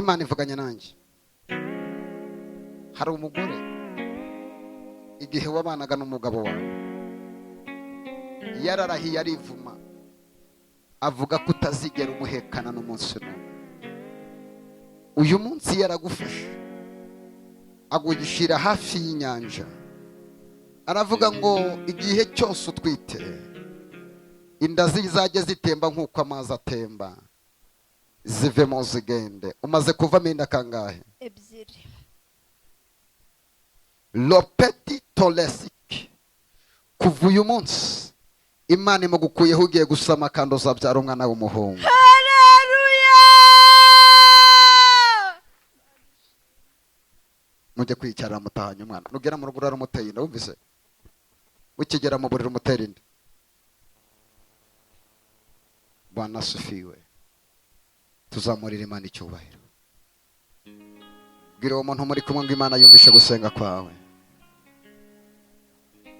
Imana ivuganye nanjye. Hari umugore igihe wabanaga n'umugabo wawe yararahiye arivuma avuga ko utazigera umuhekana n'umunsi n'umwe. Uyu munsi yaragufashe agushyira hafi y'inyanja, aravuga ngo igihe cyose utwite inda zizajya zitemba nk'uko amazi atemba, zivemo zigende. Umaze kuvamo inda kangahe? Ebyiri. Lopeti toresike. Kuva uyu munsi Imana imugukuyeho, ugiye gusama kandi uzabyara umwana w'umuhungu. Haleluya! Mujye kwicara mutahanye umwana. Nugera mu rugo urarumuteye inda, wumvise? Ukigera mu buriri umutera inda. Bwana asifiwe. Tuzamurira Imana icyubahiro. Bwira uwo muntu muri kumwe ngo Imana yumvishe gusenga kwawe.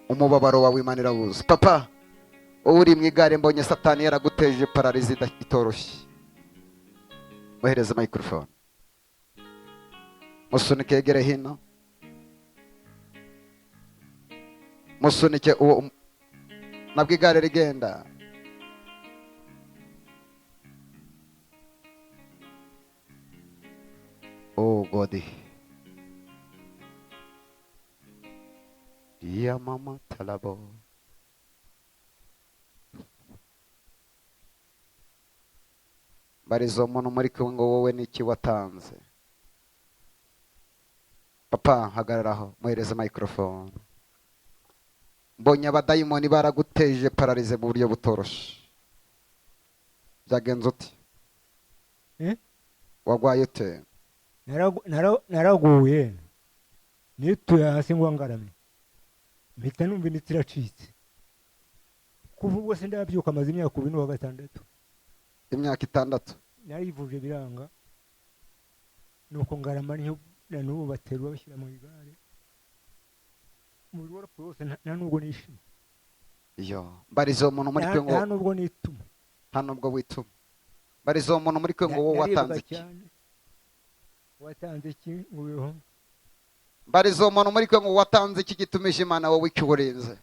Umubabaro wawe Imana irawuzi. Papa, wowe uri mu igare mbonye Satani yaraguteje pararizi itoroshye. Muhereze microphone. Musunike yegere hino. Musunike uwo nabwo igare rigenda. Oh God. Ya mama talabo. Barizo umuntu muri kumwe ngo wowe niki watanze. Papa hagararaho, muhereze microphone. Mbonye abadayimoni baraguteje pararize mu buryo butoroshe. Byagenze ute? Wagwaye ute? Naraguye nituye hasi ngo ngaramye, mpita numva imitsi iracitse. Kuva ubwo sindabyuka, amaze imyaka 26. Imyaka 6. Narivuje biranga, nuko ngarama niho na n'ubu baterura bashyira mu igare. Umubiri warapfuye wose, nta nubwo nishima. Iyo mbarizo umuntu muri kwe ngo nta nubwo nituma. Nta nubwo wituma. Mbarizo umuntu muri kwe ngo wowe watanze iki? Watanze iki nguyeho? Mbarizo umuntu muri kwe ngo watanze iki gitumije Imana wowe ikiburinze?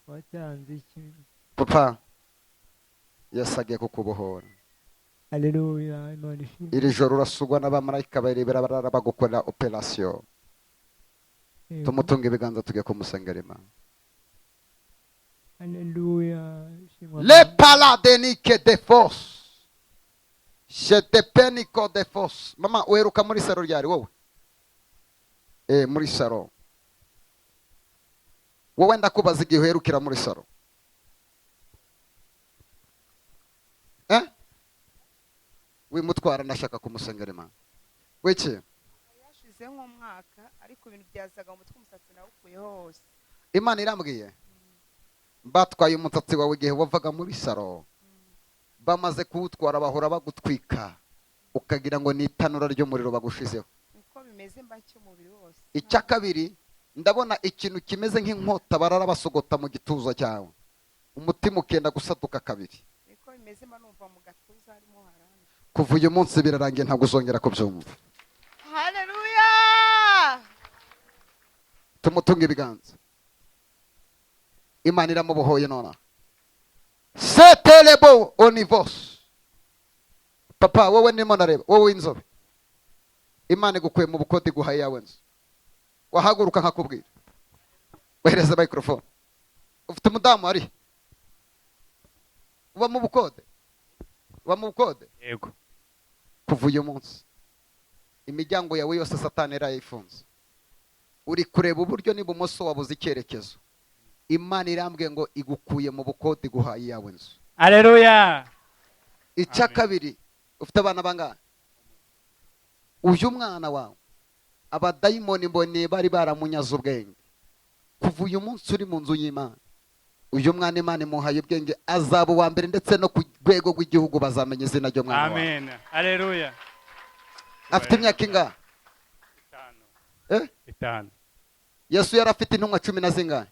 Watanze iki? Papa, Yesu agiye kukubohora. Haleluya, Imana ishimwe. Iri joro urasugwa n'abamarayika barebera barara bagukorera operation. Tumutunge ibiganza tujye kumusengera Imana. Haleluya. Le paladenique de force. Je te penico de force. Mama, uheruka muri saro ryari wowe? Muri saro. Wowe ndakubaza igihe uherukira muri saro. Wimutwara ndashaka kumusengera Imana. Wiki? Yashize nk'umwaka ariko ibintu byazaga mu mutwe, umusatsi nawukuyeho hose. Imana irambwiye batwaye umusatsi wawe igihe wavaga muri saro. Bamaze kuwutwara bahora bagutwika ukagira ngo ni itanura ry'umuriro bagushizeho. Uko bimeze mba cy'umubiri wose. Icya kabiri ndabona ikintu kimeze nk'inkota barara basogota mu gituza cyawe, umutima ukenda gusaduka kabiri. Niko bimeze mba numva mu gatuza harimo harande. Kuva uyu munsi birarangiye, ntabwo uzongera kubyumva. Haleluya! Tumutunge ibiganza. Imana iramubohoye nona. Setelebo onivos. Papa, wowe ndimo ndareba, wowe w'inzobe. Imana igukuye mu bukode iguhaye yawe nzu. Wahaguruka nkakubwira. Wehereza microphone. Ufite umudamu ari? Uba mu bukode? Uba mu bukode? Yego. Kuva uyu munsi imiryango yawe yose Satani yarayifunze. Uri kureba uburyo n'ibumoso wabuze icyerekezo. Imana irambwiye ngo igukuye mu bukode iguhaye yawe nzu. Haleluya. Icya kabiri, ufite abana bangahe? Uyu mwana wawe abadayimoni mboneye bari baramunyaze ubwenge. Kuva uyu munsi uri mu nzu y'Imana, uyu mwana Imana imuhaye ubwenge, azaba uwa mbere ndetse no ku rwego rw'igihugu bazamenya izina ry'umwana wawe. Amen. Haleluya. Afite imyaka ingahe? 5. 5. Yesu yari afite intumwa 10 na zingahe?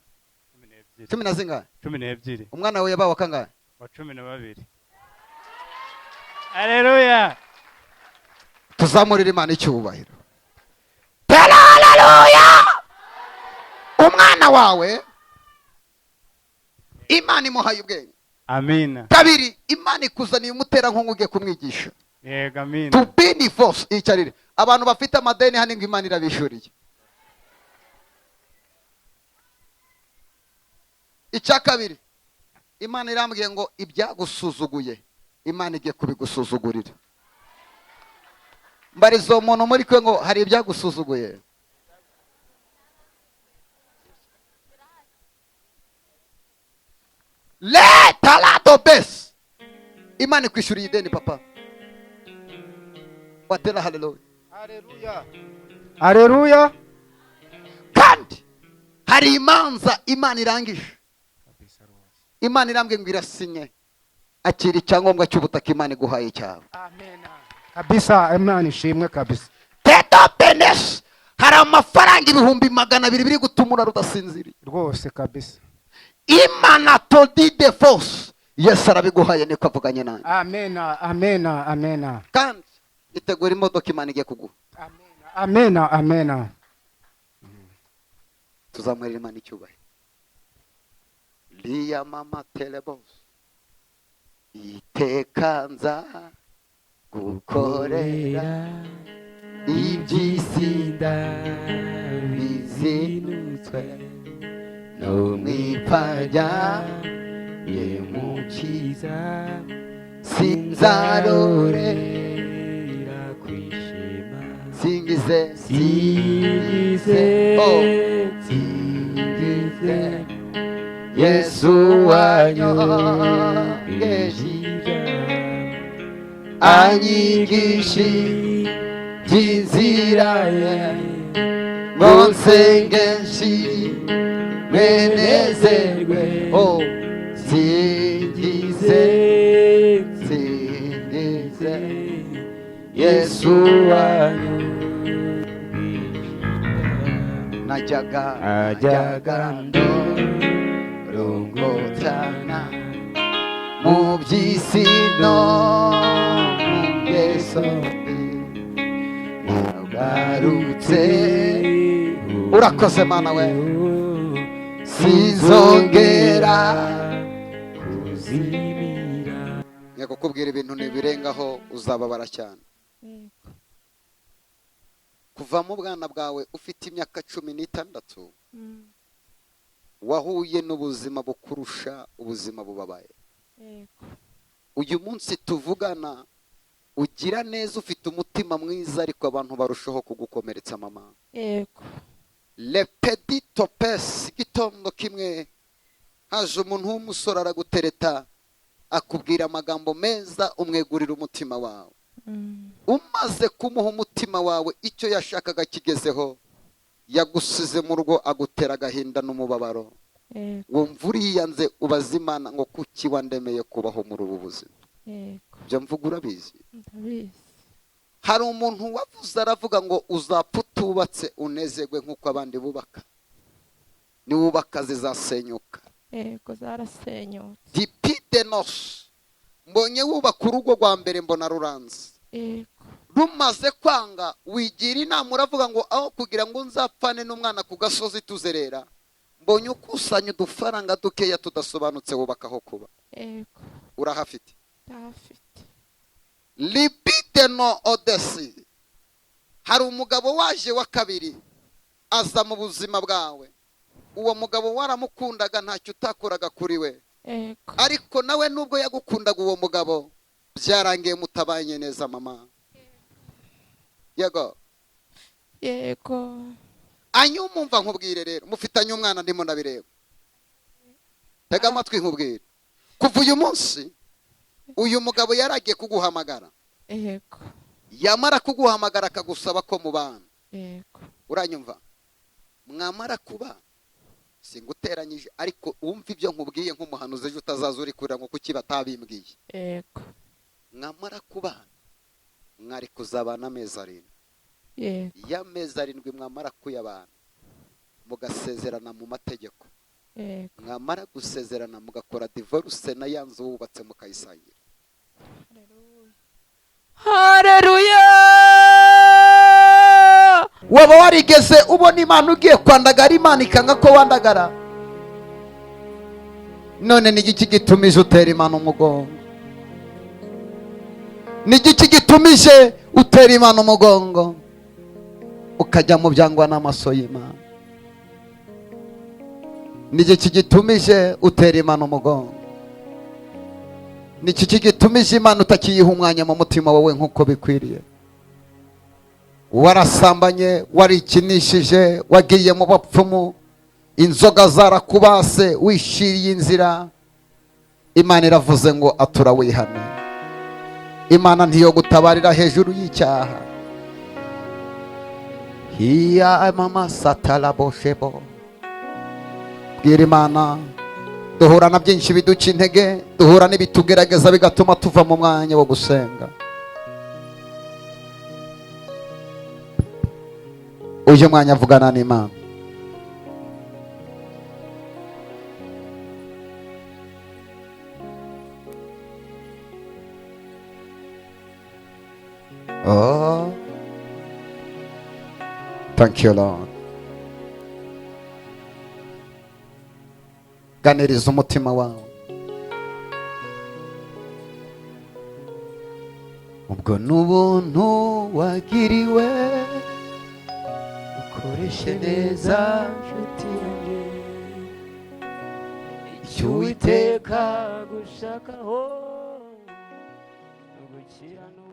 10 na zingahe? 12. Umwana we yabawe kangahe? Wa 12. Haleluya. Tuzamurire Imana icyubahiro. Tera haleluya. Umwana wawe Imana imuhaye ubwenge. Amina. Kabiri, Imana ikuzaniye umuterankunga ugiye kumwigisha. Yego, amina. To be in force, icarire. Abantu bafite amadeni hano ngo Imana irabishuriye. Icya kabiri, Imana irambwiye ngo ibyagusuzuguye Imana igiye kubigusuzugurira. Mbarizo umuntu muri kwe ngo hari ibyagusuzuguye. Leta la dobes. Imana ikwishuriye ideni papa. Watera haleluya. Haleluya. Haleluya. Kandi hari imanza Imana irangije. Imana irambwiye ngo irasinye. Akira icyangombwa cy'ubutaka Imana iguhaye cyawe. Amen. Kabisa, Imana ishimwe kabisa. Teto benes. Hari amafaranga 200,000 biri gutumura rudasinziriye. Rwose kabisa. Imana todi de force. Yesu arabiguhaye niko avuganye nanjye. Amen. Amen. Amen. Kandi itegura imodoka Imana igiye kuguha. Amen. Amen. Amen. Tuzamurira Imana icyubahiro. Liya mama telebos. Itekanza gukorera iby'isi bizinutswe no mwipfajya ye mukiza sinzarorera kwishima. Singize, singize, oh, singize Yesu wanyogeje anyigisha by'inzira ye ngo nsenge nshime nezerwe. Oh, singize, singize Yesu wanyogeje. Najyaga, najyaga ndorongotana mu by'isi no mu ngeso mbi, nagarutse. Urakoze Mana we. Sinzongera kuzimira. Ngiye kukubwira ibintu nibirengaho uzababara cyane. Kuva mu bwana bwawe ufite imyaka 16 wahuye n'ubuzima bukurusha ubuzima bubabaye. Uyu munsi tuvugana ugira neza, ufite umutima mwiza, ariko abantu barushaho kugukomeretsa mama. Yego. Le petit topes, igitondo kimwe haje umuntu w'umusore aragutereta, akubwira amagambo meza, umwegurira umutima wawe. Umaze kumuha umutima wawe, icyo yashakaga kigezeho, yagusize mu rugo agutera agahinda n'umubabaro. Wumva uriyanze, ubaza Imana ngo kuki wandemeye kubaho muri ubu buzima. Ibyo mvuga urabizi. Hari umuntu wavuze aravuga ngo uzapfa utubatse unezerwe nk'uko abandi bubaka, niwubaka zizasenyuka. Yego, zarasenyutse. Dipidenos, mbonye wubaka urugo rwa mbere mbona ruranze. Yego. Rumaze kwanga wigira inama uravuga ngo aho kugira ngo nzapfane n'umwana ku gasozi tuzerera, mbonye ukusanya udufaranga dukeya tudasobanutse wubakaho kuba. Yego. Urahafite? Ndahafite. Libideno odesi, hari umugabo waje wa kabiri aza mu buzima bwawe. Uwo mugabo waramukundaga, ntacyo utakoraga kuri we. Yego. Ariko nawe nubwo yagukundaga uwo mugabo, byarangiye mutabanye neza mama. Yego. Yego. Anyumva nkubwire rero, mufitanye umwana ndimo ndabireba. Tega amatwi nkubwire. Kuva uyu munsi uyu mugabo yaragiye kuguhamagara. Yego. Yamara kuguhamagara akagusaba ko mubana. Yego. Uranyumva? Mwamara kuba, singuteranyije, ariko wumva ibyo nkubwiye nk'umuhanuzi ejo utazaza uri kurira ngo kuki batabimbwiye. Yego. Mwamara kubana mwari kuzabana amezi 7. Yego. Y'amezi 7 mwamara kuyabana mugasezerana mu mategeko. Yego. Mwamara gusezerana mugakora divorce na yanzu wubatse mukayisangira. Haleluya. Waba warigeze ubona Imana ugiye kwandagara, Imana ikanga ko wandagara? None ni igiki gitumije utera Imana umugongo? Ni igiki gitumije utera Imana umugongo ukajya mu byangwa n'amaso y'Imana? Ni igiki gitumije utera Imana umugongo? Ni iki gitumije Imana utakiyiha umwanya mu mutima wawe nk'uko bikwiriye? Warasambanye, warikinishije, wagiye mu bapfumu, inzoga zarakubase, wishiriye inzira. Imana iravuze ngo atura wihane. Imana ntiyo gutabarira hejuru y'icyaha. Hiya mama sataraboshebo. Bwira Imana, duhura na byinshi biduca intege, duhura n'ibitugerageza bigatuma tuva mu mwanya wo gusenga. Uyu mwanya avugana n'Imana. Oh, thank you Lord. Ganiriza umutima wawe. Ubwo n'ubuntu wagiriwe, ukoreshe neza nshuti yanjye, icyo Uwiteka agushakaho ni ugukiranuka.